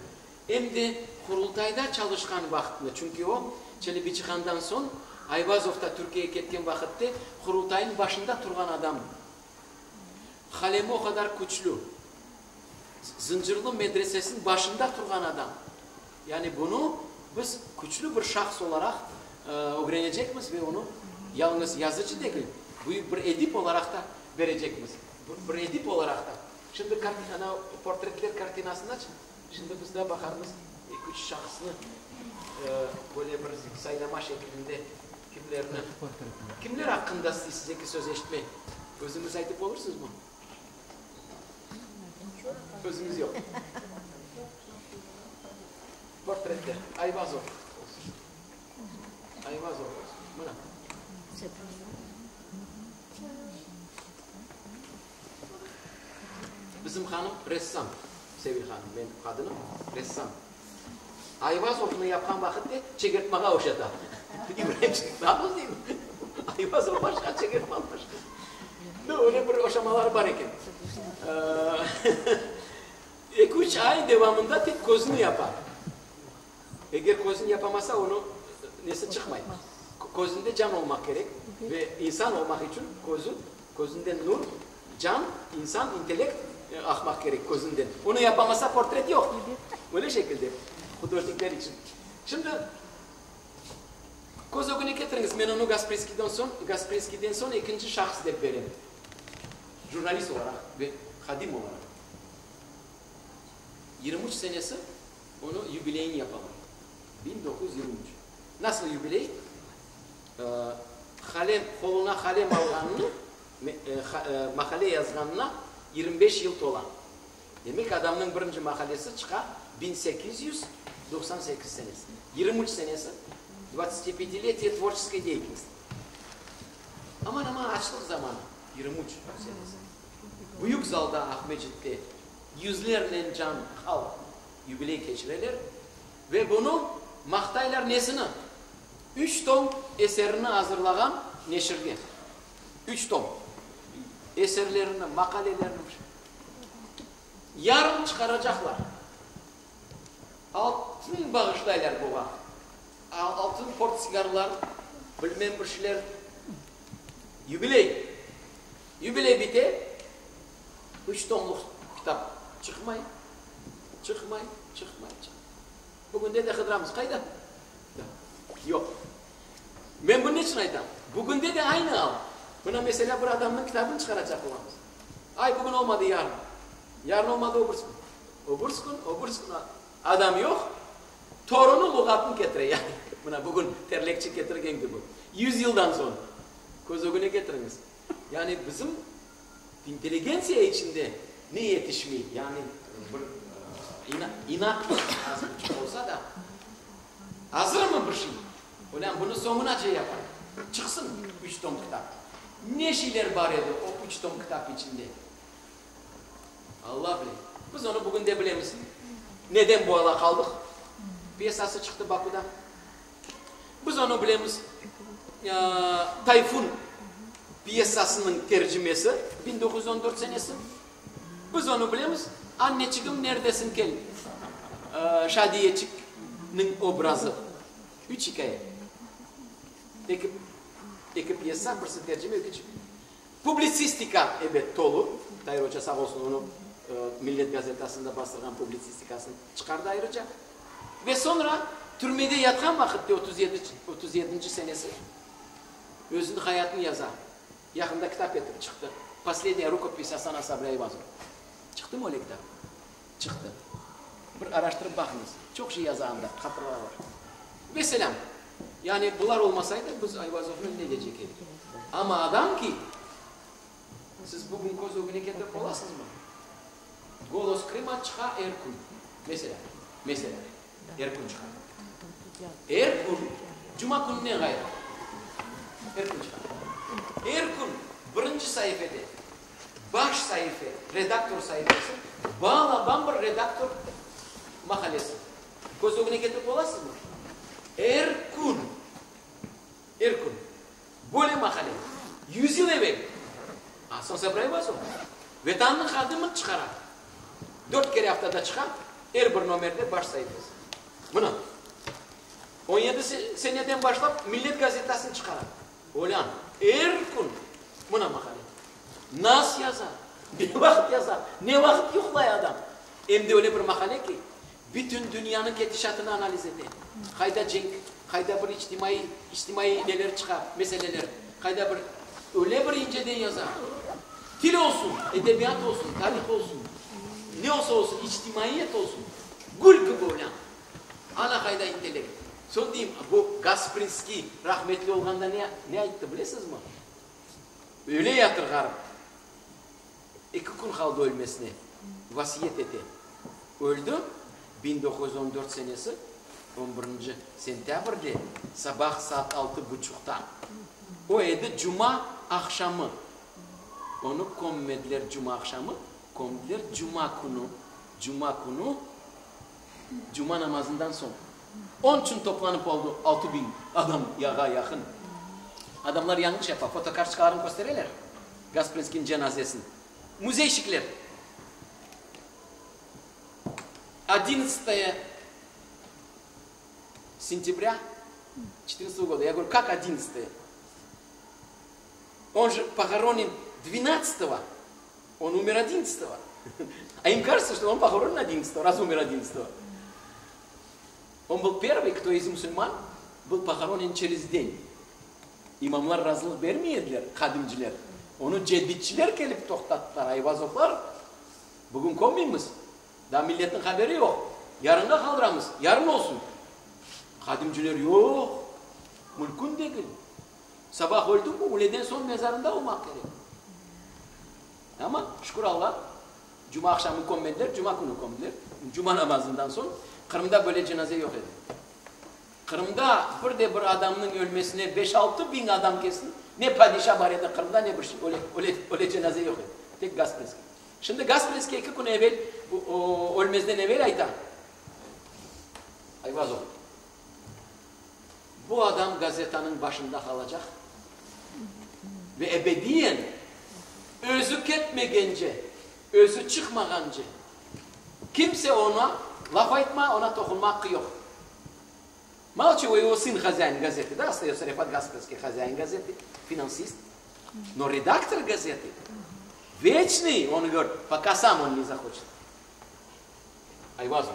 em de Qurultayda çalışqan vaqtını, çünki o, Çelebicihandan soñ Ayvazov da Türkiyege ketken vaqıtte Qurultaynıñ başında turğan adam. Qalemi o qadar küçlü. Zıncırlı medresesiniñ başında turğan adam. Yani bunı biz küçlü bir şahs olaraq ögrenecekmiz ve onı yalıñız yazıcı degil, büyük bir edip olaraq da berecekmiz. Bir edip olaraq da. Şimdi ana, portretler kartinasını aç. Şimdi biz daa baqarmız, eki-üç şahısnı böyle bir saylama şeklinde kimlerni, kimler aqqında isteysiz eki söz eşitmek? Özüñiz aytıp olursızmı? Sözüñiz yoq. Portretler. Ayvazov olsun. Ayvazov olsun. Mına. Bizim hanım ressam. Sevil hanım, menim qadınım, ressam. Ayvazovnı yapqan vaqıtte çegertmağa oşata. İbrahim Çegertma deyim. Ayvazov başqa, çegertma başqa. No, öyle bir oşamaları bar eken. Eki-üç ay devamında tek közüni yapa. Eger közüni yapamasa, onıñ nesi çıqmay. Közünde can olmaq kerek ve insan olmaq içün közü, közünden nur, can, insan, intellekt aqmaq kerek közünden. Onı yapamasa, portret yoq. Öyle şekilde hudojnikler içün. Şimdi köz ögüne ketiriñiz, men onı Gasprinskiyden soñ, Gasprinskiyden soñ ekinci şahıs dep berem. Jurnalist olaraq ve hadim olaraq. 23 senesi onı yubileyini yapalar. 1923. Nasıl yubiley? Qalem, qoluna qalem alğanını, maqale yazğanına 25 yıl tola. Demek, adamnıñ birinci maqalesi çıqa 1898 senesi. 23 senesi, dvadtsatipyatiletiye tvorçeskoy deyatelnosti. Aman-aman açlıq zamanı, 23 senesi. Büyük zalda Aqmescitte yüzlernen can halq yubiley keçireler ve bunı maqtaylar nesini? Üç tom eserini azırlağan neşirge. Üç tom. Eserlerini, maqalelerini. Yarın çıqaracaqlar. Altın bağışlaylar buğa. Altın portsigarlar, bilmem bir şeyler. Yubiley. Yubiley bite, üç tomluq kitap çıqmay, çıqmay, çıqmay, çıqmay. Bugünde de qıdıramız. Qayda? Yoq. Men bunı niçün aytam? Bugünde de aynı al. Mına, meselâ, bir adamnıñ kitabını çıqaracaq olamız. Ay, bugün olmadı, yarın. Yarın olmadı, öbürs kün. Öbürs kün, öbürs kün. Adam yoq, torunı luğatnı ketire. Yani, mına, bugün terlekçi ketirgen kibi. Yüz yıldan soñ. Köz ögüne ketiriñiz. Yani bizim intelligentsiya içinde ne yetişmey? Yani bir inatmı, az buçuq olsa da, azırmı bir şey? Olân, bunı soñunace yapayıq. Çıqsın üç tom kitap. Ne şeyler bar edi o üç tom kitap içinde? Alla bile. Biz onı bugün de bilemiz. Neden bu ala qaldıq? Pyesası çıqtı Bakuda. Biz onı bilemiz, Tayfun pyesasınıñ tercimesi, 1914 senesi. Biz onı bilemiz, Anneçigim, neredesin kel, Şadiyeçikniñ obrazı. Üç ikâye. Eki, eki pyesa, birisi tercime, ekinci. Publitsistika, ebet, tolu. Tair oca sağ olsun, onı Millet gazetasında bastırğan publitsistikasını çıqardı ayrıca. Ve soñra türmede yatqan vaqıtte, 37, otuz yedinci senesi, özüniñ hayatını yaza. Yaqında kitap etip çıqtı. Poslednâya rukopis Asana Sabri Ayvazova. Çıqtımı öyle kitap? Çıqtı. Bir araştırıp baqıñız. Çoq şey yaza anda, hatıralar bar. Vesselâm. Yani bular olmasaydı, biz Ayvazovnı ne decek edik? Amma adam ki, siz bugün köz ögüne ketirip olasızmı? Golos Krıma çıqa er kün. Meselâ, meselâ, er kün çıqa. Er kün, cuma kününden ğayrı, er kün çıqa. Er kün birinci saifede, baş saife, redaktor saifesi, balaban bir redaktor maqalesi. Köz ögüne ketirip olasızmı? Er kün, er kün böyle maqale. Yüzyıl evel Asan Sabri Ayvazov Vetannıñ hadimi çıqara. Dört kere aftada çıqa, er bir nomerde baş saifesi. Mına, on yedi seneden başlap Millet gazetasını çıqara. Olân, er kün mına maqale. Nas yaza, ne vaqıt yaza, ne vaqıt yuqlay adam. Em de öyle bir maqale ki, bütün dünyanıñ ketişatını analiz ete. Qayda cenk, qayda bir içtimaiy, içtimaiy neler çıqa, meseleler, qayda bir, öyle bir inceden yaza. Til olsun, edebiyat olsun, tarih olsun, ne olsa olsun, içtimaiyet olsun, gül kibi olân. Ana qayda intellekt. Soñ deyim, bu Gasprinskiy rahmetli olğanda ne, ne ayttı, bilesizmi? Öle yatır ğarip. Eki kün qaldı ölmesine. Vasiyet ete. Öldi, 1914 senesi, on birinci sentâbrde, sabah saat altı buçuqta. O edi cuma aqşamı. Onı kömmediler cuma aqşamı, kömdiler cuma künü, cuma künü, cuma namazından soñ. Onıñ içün toplanıp oldı 6000 adam, yağa yaqın. Adamlar yañlış yapa, fotokartoçkalarını köstereler, Gasprinskiyniñ cenazesini. Müzeyşikler. Odinnatsatoye sentâbrâ çetırnadtsatogo goda. Ya govorю, kak odinnatsatoye? On je pohoronen dvenadtsatogo, on umer odinnadtsatogo. A im kažetsâ, çto on pohoronen odinnadtsatogo, raz umer odinnadtsatogo. On byl pervıy, kto iz musulman byl pohoronen çerez den. İmamlar razılıq bermey ediler, qadimciler. Onı cedidçiler kelip toqtattılar, Ayvazovlar, bugün kömmeymiz, daa milletniñ haberi yoq, yarınğa qaldıramız, yarın olsun. Qadimciler, yoq, mülkün degil. Sabah öldüñmi, üleden soñ mezarında olmaq kerek. Amma, şükür Alla, cuma aqşamı kömmediler, cuma künü kömdiler. Cuma namazından soñ. Qırımda böyle cenaze yoq edi. Qırımda bir de bir adamnıñ ölmesine beş-altı biñ adam kelsin, ne padişa bar edi Qırımda, ne bir şey. Öyle, öyle, öyle cenaze yoq edi. Tek Gasprinskiy. Şimdi Gasprinskiy eki kün evel, ölmezden evel ayta, Ayvazov, Bu adam gazetanıñ başında qalacaq ve ebediyen özü ketmegence, özü çıqmağance kimse oña laf aytma, oña toqunma aqqı yoq. Malo çego, ego sın hozâin gazetı, da, ostayötsâ Refat Gasprinskiy hozâin gazetı, finansist, no redaktor gazetı veçnıy, on govorit, poka sam on ne zahoçet. Ayvazov.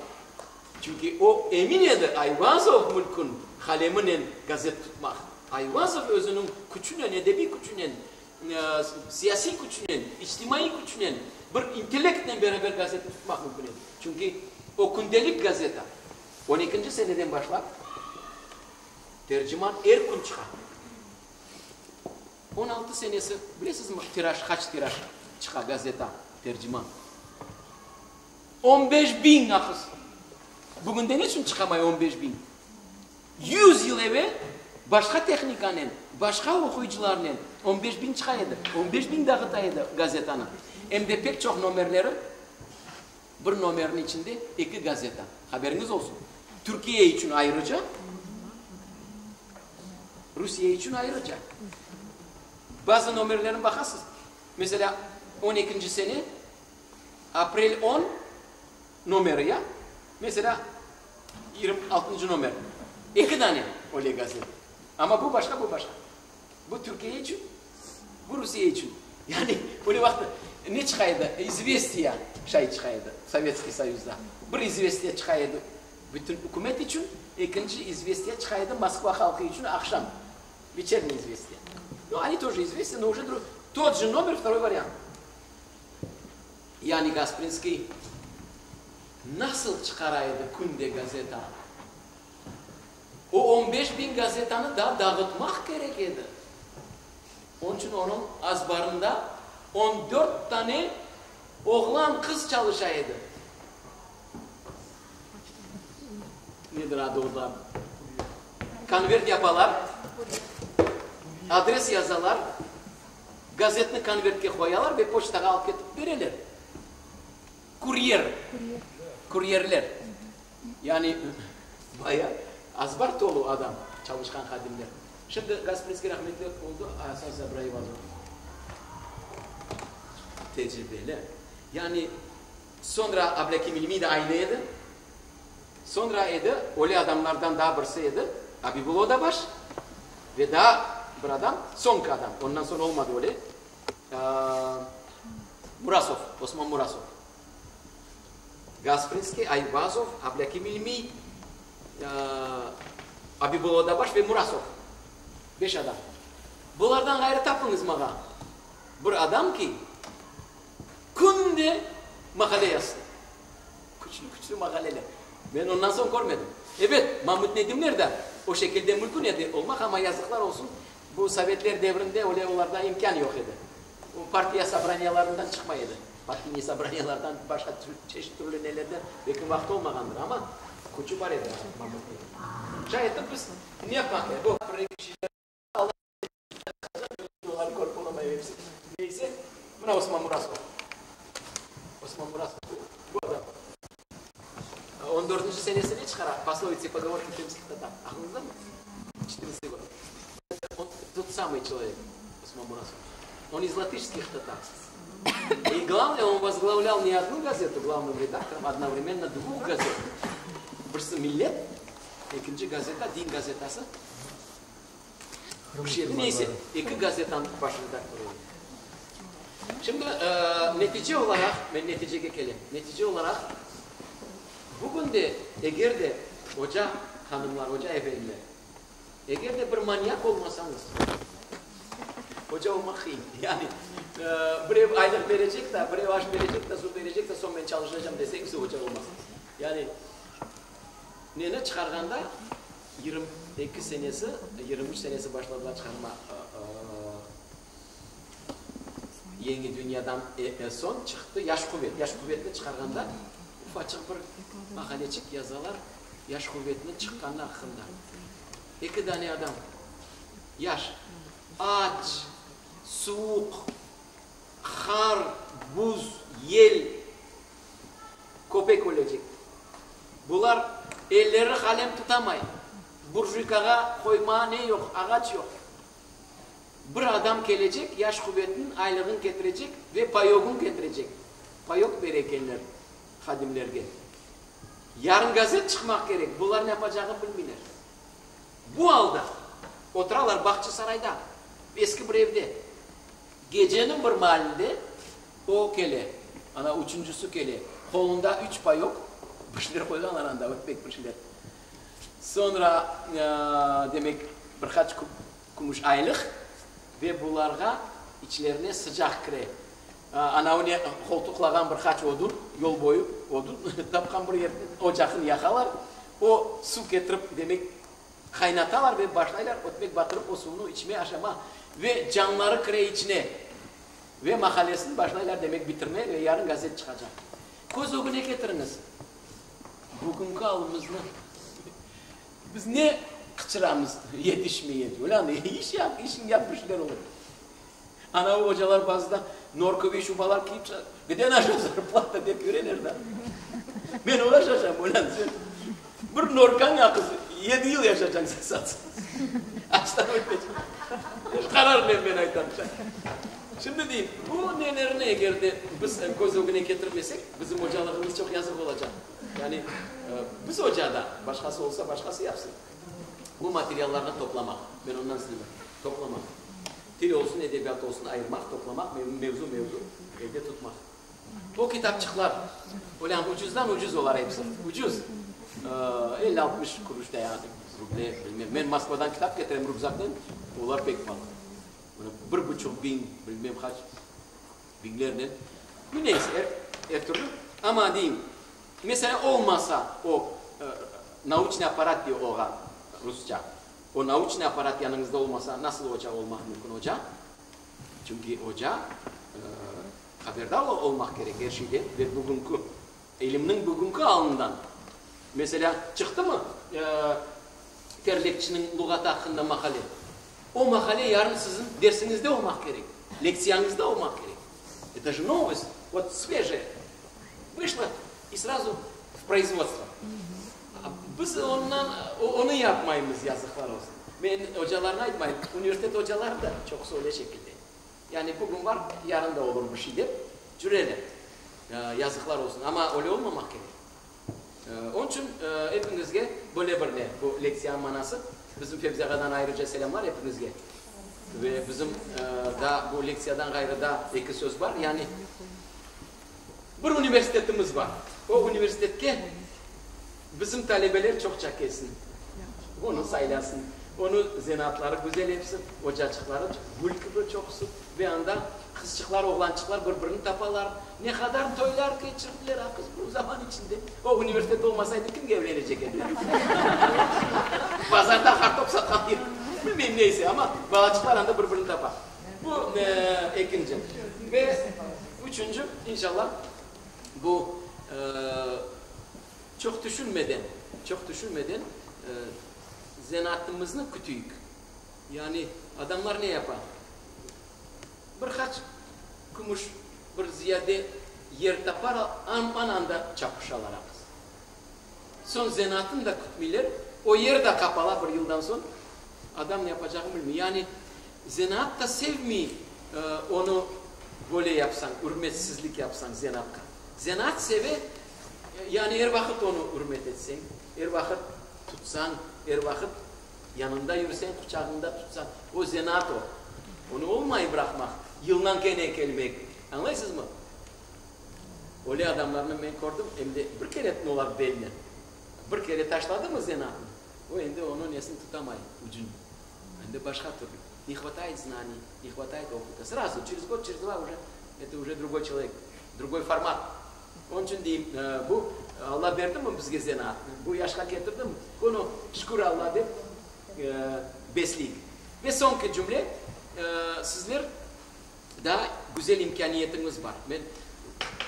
Çünki o emin edi, Ayvazov mülkün qaleminen gazet tutmaq. Ayvazov özüniñ küçünen, edebiy küçünen, siyasiy küçünen, içtimaiy küçünen, bir intellektnen beraber gazetni tutmaq mümkün edi. Çünki o kündelik gazeta, on ekinci seneden başlap, Terciman er kün çıqa. 16 senesi, bilesizmi, tiraj, qaç tiraj çıqa gazeta Terciman? On beş biñ aqız. Bugünde neçün çıqamay on beş biñ? Yüz yıl evel başqa tehnikanen, başqa oquyıcılarnen on beş biñ çıqa edi. On beş biñ dağıta edi gazetanı. Em de pek çoq nomerleri, bir nomerniñ içinde eki gazeta. Haberiñiz olsun. Türkiye içün ayrıca, Rusiye içün ayrıca. Bazı nomerlerini baqasız. Meselâ, on ekinci sene Aprel on nomeri ya, meselâ, yigirmi altıncı nomer, eki dane öyle gazeta. Amma bu başqa, bu başqa. Bu Türkiye içün, bu Rusiye içün. Yani öyle vaqıt ne çıqa edi? İzvestiya şay çıqa edi Sovetskiy Soyuzda. Bir izvestiya çıqa edi bütün ükümet içün, ekinci izvestiya çıqa edi Moskva halqı içün aqşam, veçerniy izvestiya. Nu, oni тоже izvestiya, no uje. Tot je nomer, vtoroy variant. Yani Gasprinskiy nasıl çıqara edi künde gazeta? O 15 biñ gazetanı da dağıtmaq kerek edi. Onıñ içün onıñ azbarında 14 tane oğlan, qız çalışa edi. Nedir adı olar? Konvert yapalar, adres yazalar, gazetni konvertke qoyalar ve poçtağa alıp ketip bereler. Kuryer. Kuryerler. Yani baya azbar tolu adam, çalışqan hadimler. Şimdi Gasprinskiy rahmetli oldı, Asan Sabri Ayvazov. Tecribeli. Yani soñra Ablâkim İlmiy de aynı edi. Soñra edi, öyle adamlardan daa birisi edi, Abibulla Odabaş ve daa bir adam, soñki adam, ondan soñ olmadı öyle, Murasov, Osman Murasov. Gasprinskiy, Ayvazov, Ablâkim İlmiy, Abibulla Odabaş ve Murasov. Beş adam. Bulardan ğayrı tapıñız maña bir adam ki, künde maqale yazsın. Küçlü-küçlü maqaleler. Men ondan soñ körmedim. Ebet, Mamut Nedimler de o şekilde mümkün edi olmaq, amma yazıqlar olsun, bu sovetler devrinde öyle olarda imkân yoq edi. O partiya sobraniyalarından çıqmay edi. Partiyniy sobraniyalardan, başqa çeşit türlü nelerden belki vaqtı olmağandır, amma küçü bar edi Mamut Nedim. Şay etip biz ne yapmaq kerek? Bu bir eki kişiler Allah olarnı körip olamayım episi. Neyse, mına Osman Murasov. Osman Murasov bu adam. On dörtünci senesi ne çıqara? Пословицы и поговорки крымских татар. Aqlıñızdamı? 14 год. Он тот самый человек, Осман Мурасов. Он из латышских татар. И главное, он возглавлял не одну газету главным редактором, а одновременно двух газет. Birisi Millet, ekinci gazeta, Din gazetası. Bir şey, neyse, eki gazetanıñ baş redaktorı edi. Şimdi netice olaraq, men neticege kelem, netice olaraq, bugün de eger de oca hanımlar, oca efendiler, eger de bir manyak olmasañız, oca olmaq qıyın. Yani birev aylıq berecek da, birev aş berecek da, suv berecek da, soñ men çalışacam deseñiz, oca olmasıñız. Yani neni çıqarğanda 22 senesi, 23 senesi başladılar çıqarma Yeñi dünyadan soñ çıqtı Yaş quvet. Yaş quvetni çıqarğanda ufaçıq bir maqaleçik yazalar Yaş quvetniñ çıqqanı aqqında. Eki dane adam, yaş, aç, suvuq, qar, buz, yel, köpek ölecek. Bular elleri qalem tutamay, burjuykağa qoymağa ne yoq, ağaç yoq. Bir adam kelecek, yaş quvetniñ aylığın ketirecek ve payogın ketirecek. Payok bere ekenler hadimlerge. Yarın gazet çıqmaq kerek, bular ne yapacağını bilmeyler. Bu alda oturalar Bağçasarayda, eski bir evde. Geceniñ bir maalinde o kele, ana üçüncisi kele, qolunda üç payok, bir şeyler qoyğanlar anda, ötmek bir şeyler. Soñra, demek, bir qaç kümüş aylıq ve bularğa içlerine sıcaq kire. Anavı ne qoltuqlağan bir qaç odun, yol boyu odun tapqan bir yerden ocaqnı yaqalar, o suv ketirip, demek, qaynatalar ve başlaylar ötmek batırıp o suvnı içme, aşama ve canları kire içine ve maqalesini başlaylar, demek, bitirme ve yarın gazet çıqacaq. Köz ögüne ketiriñiz bugünki alımıznı. Biz ne qıçıramız yetişmey, olân, iş yap, işiñ yap, bir şeyler olur. Anavı ocalar bazıda norkovıy şubalar kiyip çıqa, gde naşa zarplata dep yüreler da. Men oña şaşam, olân, sen bir norkañ aqız, yedi yıl yaşacañ sen satsız. Açtan ölmeycek. Qararnen men aytam. Şimdi deyim, bu nelerni eger de biz köz ögüne ketirmesek, bizim ocalığımız çoq yazıq olacaq. Yani biz oca da, başqası olsa, başqası yapsın. Bu materiallarnı toplamaq, men ondan isteyim, toplamaq. Til olsun, edebiyat olsun, ayırmaq, toplamaq, mevzu-mevzu elde tutmaq. O kitapçıqlar, olân ucuzdan ucuz olar episi, ucuz, elli-altmış kuruş da yani, ruble, bilmem. Men Moskvadan kitap ketirem rükzaknen, olar pek palı. Mına bir buçuq biñ, bilmem qaç biñlernen. Nu, neyse, er, er türlü. Amma deyim, meselâ, olmasa o nauçnıy apparat dey oğa rusça. O nauçnıy apparat yanıñızda olmasa, nasıl oca olmaq mümkün oca? Çünki oca haberdar olmaq kerek er şeyden ve bugünki ilimniñ bugünki alından. Meselâ, çıqtımı Terlekçiniñ luğatı aqqında maqale? O maqale yarın siziñ dersiñizde olmaq kerek, lektsiyañızda olmaq kerek. Это же новость, вот свежая, vışla и srazu v proizvodstvo. Biz ondan, onı yapmaymız, yazıqlar olsun. Men ocalarnı aytmayım, universitet ocaları da çoqusı öyle şekilde. Yani bugün bar, yarın da olur bir şey dep cüreler. Yazıqlar olsun, amma öyle olmamaq kerek. Onıñ içün epiñizge böyle bir ne, bu lektsiyanıñ manası, bizim Fevzi ağadan ayrıca selâmlar epiñizge. Ve bizim daa bu lektsiyadan ğayrı daa eki söz bar, yani bir universitetimiz bar, o universitetke bizim talebeler çoqça kelsin, onı saylasın, onı zenaatları güzel episi, ocaçıqları gül kibi çoqusı ve anda qızçıqlar, oğlançıqlar bir-birini tapalar, ne qadar toylar keçirdiler, a qız, bu zaman içinde o universitet olmasaydı kimge evlenecek ediler? Bazarda qartop satqan bilmeyim neyse, amma balaçıqlar anda bir-birini tapa. Bu ekinci. Ve üçünci, inşallah, bu çoq tüşünmeden, çoq tüşünmeden zenaatımıznı kütüyik. Yani adamlar ne yapa? Bir qaç kümüş, bir ziyade yer tapar, aman anda çapışalar aqız. Soñ zenaatını da kütmeyler, o yer de qapala bir yıldan soñ, adam ne yapacağını bilmey. Yani zenaat da sevmey onı böyle yapsañ, ürmetsizlik yapsañ zenaatqa. Zenaat seve, yani er vaqıt onı ürmet etseñ, er vaqıt tutsañ, er vaqıt yanında yürseñ, quçağıñda tutsañ, o zenaat o. Onı olmay bıraqmaq, yılnan kene kelmek. Añlaysızmı? Öyle adamlarnı men kördim, em de bir kere olar belli. Bir kere taşladımı zenaatnı, o endi onıñ nesini tutamay, ucunı. Endi başqa türlü. Ne hvatayet znaniy, ne hvatayet opıta. Srazu, çerez god, çerez dva uje, eto uje drugoy çelovek, drugoy format. Onıñ içün deyim, bu Alla berdimi bizge zenaatnı, bu yaşqa ketirdimi, bunı şükür Alla dep besleyik. Ve soñki cümle, sizler Daa güzel imkâniyetiñiz bar. Men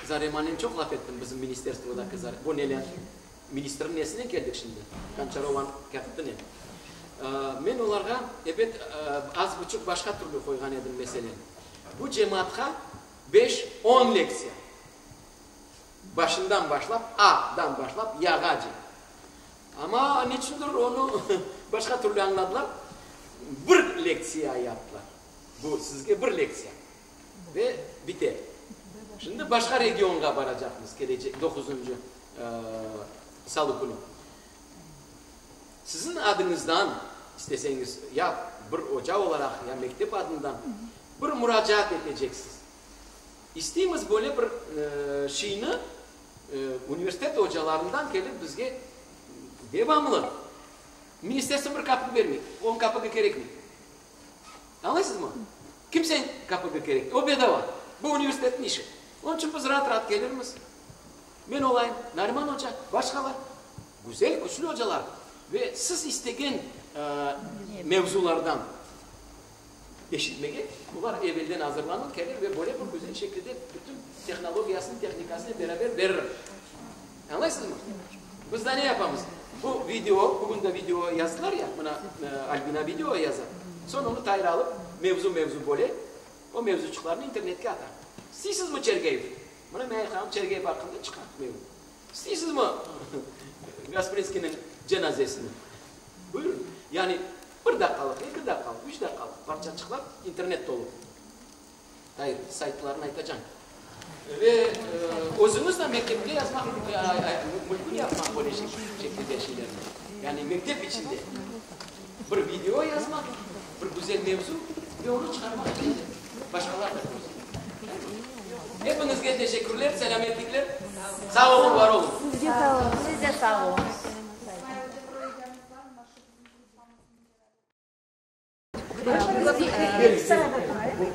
Zaremanen çoq laf ettim, bizim ministerstvodaki Zare, bu neler, ministrniñ nesinen keldik şimdi, Gonçarovanıñ kâtibinen. Men olarğa, ebet, az buçuq başqa türlü qoyğan edim meseleni. Bu cemaatqa beş, on lektsiya, başından başlap, A-dan başlap, Y-ğace. Amma neçündir onı başqa türlü añladılar, bir lektsiya yaptılar. Bu sizge bir lektsiya. Ve bite. Şimdi başqa regionğa baracaqmız kelecek doquzıncı salı künü. Siziñ adıñızdan, isteseñiz, ya bir oca olaraq, ya mektep adından bir muracaat eteceksiz. İsteymiz böyle bir şeyni universitet ocalarından kelip bizge devamlı, ministerstvo bir kapik bermey, onıñ kapigi kerekmey. Añlaysızmı? Kimseniñ kapigi kerek, o bedava. Bu universitetniñ işi. Onıñ içün biz raat-raat kelirmiz. Men olayım, Nariman oca, başqalar. Güzel, küçlü ocalar. Ve siz istegen mevzulardan eşitmege, olar evelden azırlanıp kelir ve böyle bir güzel şekilde bütün tehnologiyasını, tehnikasını beraber berir. Añlaysızmı? Biz da ne yapamız? Bu video, bugün de video yazdılar ya, mına Albina video yaza. Soñ onı tayra alıp, mevzu-mevzu böle, o mevzuçıqlarnı internetke ata. İsteysizmi Çergeyev? Mına men aytqanım Çergeyev aqqında çıqa mevzu. İsteysizmi Gasprinskiyniñ cenazesini? Buyurın. Yani bir daqqalıq, eki daqqalıq, üç daqqalıq parçaçıqlar internet tolu. Hayır, saytlarını aytacam. Ve özüñiz de mektepte yazmaq mümkün yapmaq böyle şekilde şeylerni. Yani mektep içinde bir video yazmaq, bir güzel mevzu ve onı çıqarmaq içinde başqalar da körsin. Epiñizge teşekkürler, selâmetlikler. Sağ oluñ, var oluñ. Sizge sağ oluñ. Siz de sağ oluñız. Bugün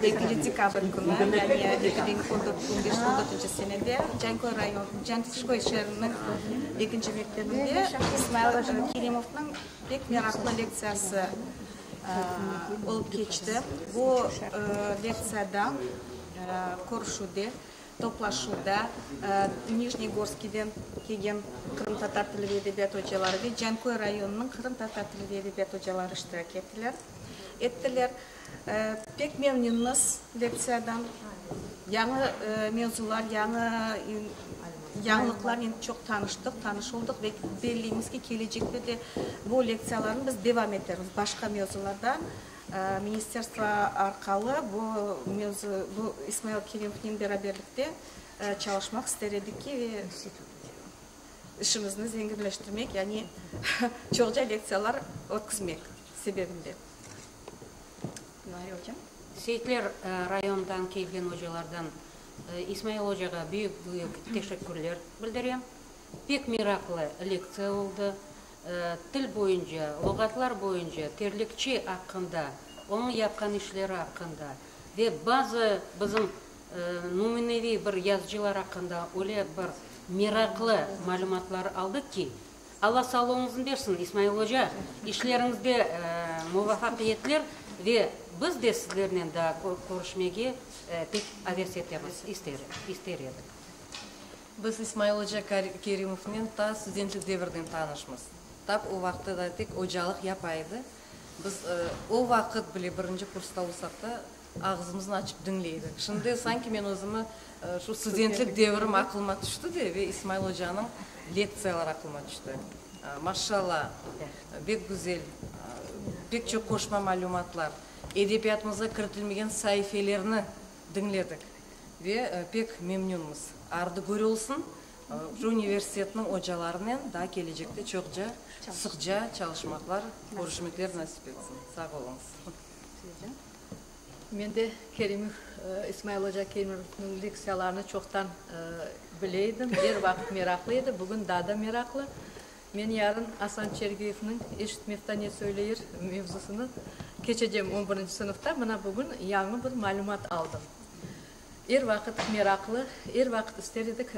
ekinci dekabr künü, yani 2014 on dörtünci senede Canköy rayon, Canköy şeeriniñ ekinci mektebinde İsmail Kerimovnıñ pek meraqlı lektsiyası olıp keçti. Bu lektsiyada, körüşüvde, toplaşuvda Nijnegorskiyden kelgen qırımtatar tili ve edebiyat ocaları ve Canköy rayonınıñ qırımtatar tili ve edebiyat ocaları iştirak ettiler. Ettiler. Pek memnünmiz lektsiyadan. Yañı mevzular, yañı yañılıqlarnen çoq tanıştıq, tanış oldıq ve belleymiz ki, kelecekte de bu lektsiyalarnı biz devam etermiz. Başqa mevzularda ministerstvo arqalı bu mevzu, bu İsmail Kerimovnen beraberlikte çalışmaq ister edik ki, ve işimizni zenginleştirmek, yani çoqca lektsiyalar ötkizmek sebebinde. Seyitler rayonından kelgen ocalardan İsmail ocağa büyük-büyük teşekkürler bildirem. Pek meraqlı lektsiya oldı. Til boyunca, luğatlar boyunca, terlikçi aqqında, onıñ yapqan işleri aqqında ve bazı bizim nümüneviy bir yazıcılar aqqında öyle bir meraqlı malümatlar aldıq ki, Alla sağlığıñıznı bersin, İsmail oca, işleriñizde muvafaqiyetler ve biz de sizlernen daa körüşmege pek aves etemiz, ister edik. Biz İsmail oca Kerimovnen ta studentlik devirden tanışmız. Tap o vaqıtta da tek ocalıq yapa edi. Biz o vaqıt bile birinci kursta olsaq da, ağızımıznı açıp diñley edik. Şimdi sanki men özümi şu studentlik devirim aqılıma tüşti de ve İsmail ocanıñ lektsiyaları aqılıma tüşti. Maşşalla, bek güzel, pek çoq qoşma malümatlar, edebiyatımızğa kiritilmegen saifelerni diñledik ve pek memnünmiz. Ardı kör olsun, şu universitetniñ ocalarınen daa kelecekte çoqca, sıqca çalışmaqlar, körüşmekler nasip etsin. Sağ oluñız. Men de Kerimov, İsmail oca Kerimovnıñ lektsiyalarını çoqtan bile edim, er vaqıt meraqlı edi, bugün daa da meraqlı. Men yarın Asan Çergiyevniñ Eşit mefta ne söyleyir mevzusını keçecem on birinci sınıfta, mına bugün yañı bir malümat aldım. Er vaqıt meraqlı, er vaqıt ister edik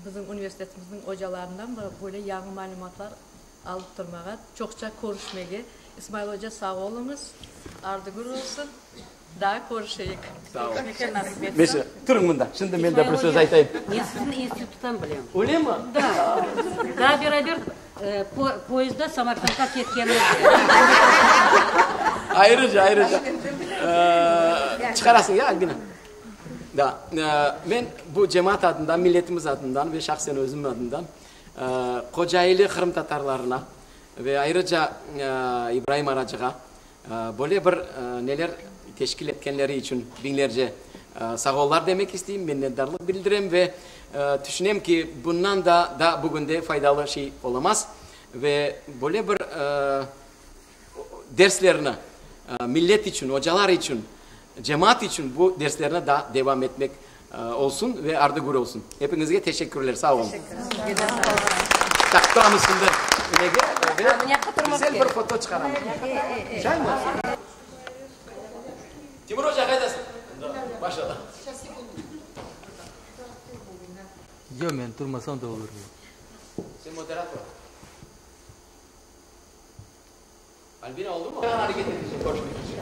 bizim universitetimizniñ ocalarından böyle yañı malümatlar alıp turmağa, çoqça körüşmege. İsmail oca, sağ oluñız, ardı-gür olsun, daa körüşeyik. Sağ ol. Neyse, turıñ mında, şimdi men de bir söz aytayım. Men sizni instituttan bilem. Öylemi? Da. Daa beraber poyezdda Samarkandqa ketkenimizde. Ayrıca, ayrıca. Çıqarasıñ, ya, Albina? Da. Men bu cemaat adından, milletimiz adından ve şahsen özüm adından Kocaeli qırımtatarlarına ve ayrıca İbraim Aracığa böyle bir neler teşkil etkenleri içün biñlerce sağollar demek isteyim, minnetdarlıq bildirem ve tüşünem ki, bundan da daa bugünde faydalı şey olamaz ve böyle bir derslerni millet içün, ocalar içün, cemaat içün bu derslerni daa devam etmek olsun ve ardı-gür olsun. Epiñizge teşekkürler, sağ olun. Tak, turamız şimdi nege ve güzel bir foto çıqaramız. Şaymı? Timur oca, qaydasıñ? Maşallah. Yoq, men turmasam da olur. Sen moderator. Albina oldu mu? Areket edecek, körüşmek içün.